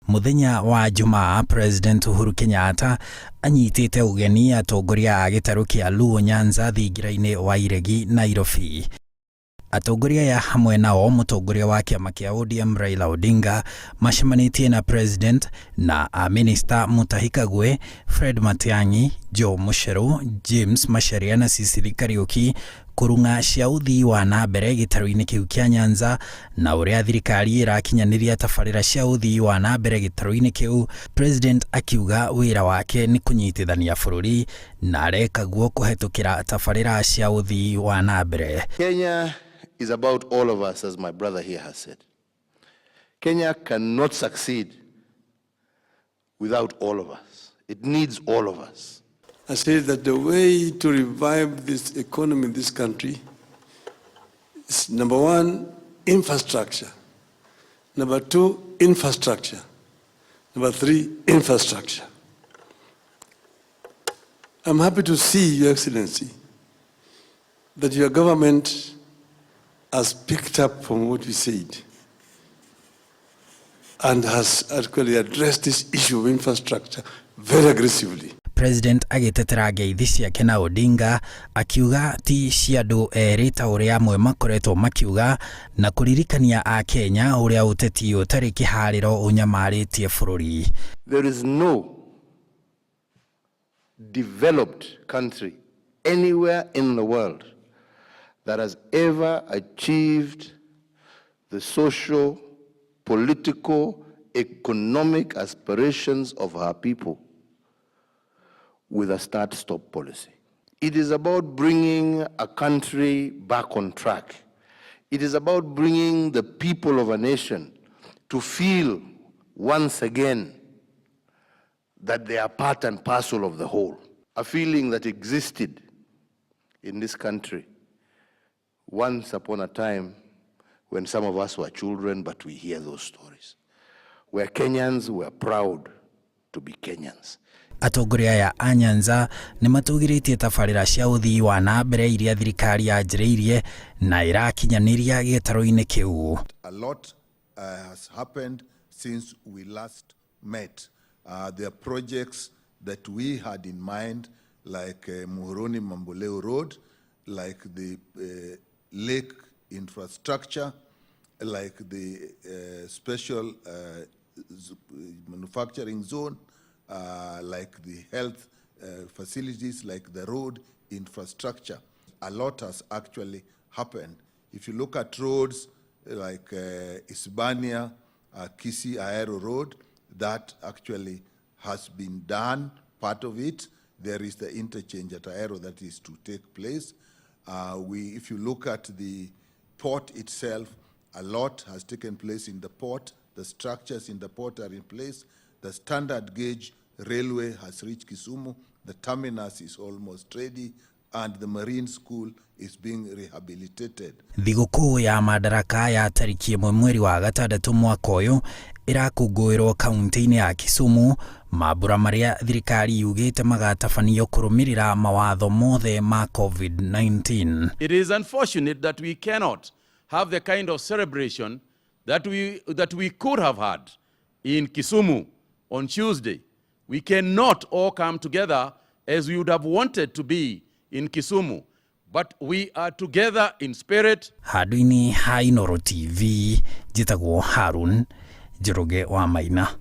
Mũthenya wa Jumaa, President Uhuru Kenyatta anyitĩte ũgeni atongoria a gĩtarũ kĩa Luo Nyanza thingira-inĩ wa Iregi, Nairobi. Atongoria aya hamwe nao mũtongoria wa kĩama kĩa ODM Raila Odinga macemanĩtie na President na amĩnĩsta Mutahi Kagwe, Fred Matiang'i, Joe Mucheru, James Macharia na Sicily Kariũki kũrung'a cia ũthii wa na mbere gĩtarũ-inĩ kĩu kĩa Nyanza na ũrĩa thirikari ĩrakinyanĩria tabarĩra cia ũthii wa na mbere gĩtarũ-inĩ kĩu, President akiuga wĩra wake nĩ kũnyitithania bũrũri na areka guo kũhetũkĩra tabarĩra cia ũthii wa na mbere. Kenya is about all of us, as my brother here has said. Kenya cannot succeed without all of us. It needs all of us. I say that the way to revive this economy in this country is, number one, infrastructure. Number two, infrastructure. Number three, infrastructure. I'm happy to see, Your Excellency, that your government has picked up from what we said and has actually addressed this issue of infrastructure very aggressively. President agĩtetera ngeithi ciake na Odinga akiuga ti cia andũ erĩ ta ũrĩa amwe makoretwo makiuga na kũririkania Akenya ũrĩa ũteti ũtarĩ kĩharĩro ũnyamarĩtie bũrũri. There is no developed country anywhere in the world that has ever achieved the social, political, economic aspirations of her people with a start-stop policy. It is about bringing a country back on track. It is about bringing the people of a nation to feel once again that they are part and parcel of the whole. A feeling that existed in this country once upon a time when some of us were children, but we hear those stories, where Kenyans were proud to be Kenyans. Atongoria aya a Nyanza nĩ matũgĩrĩtie tabarĩra cia ũthii wa na mbere iria thirikari yanjĩrĩirie na ĩrakinyanĩria gĩtarũ-inĩ kĩu. A lot has happened since we last met. There are projects that we had in mind, like Muhoroni Mamboleo Road, like the lake infrastructure, like the special manufacturing zone, like the health facilities, like the road infrastructure. A lot has actually happened. If you look at roads like Isebania, Kisii Ahero Road, that actually has been done, part of it. There is the interchange at Ahero that is to take place. If you look at the port itself, a lot has taken place in the port. The structures in the port are in place. The standard gauge railway has reached Kisumu. The terminus is almost ready, and the marine school is being rehabilitated. Thigũkũ ya Madaraka ya tarĩki 1 mweri wa gatandatũ mwaka ũyũ ĩrakũngũĩrwo kaunti-inĩ ya Kisumu, mambura marĩa thirikari yugĩte magatabanio kũrũmĩrĩra mawatho mothe ma COVID-19. It is unfortunate that we cannot have the kind of celebration that we could have had in Kisumu on Tuesday. We cannot all come together as we would have wanted to be in Kisumu, but we are together in spirit. Handũ-inĩ ha Inooro TV, njĩtagwo Harun Njoroge wa Maina.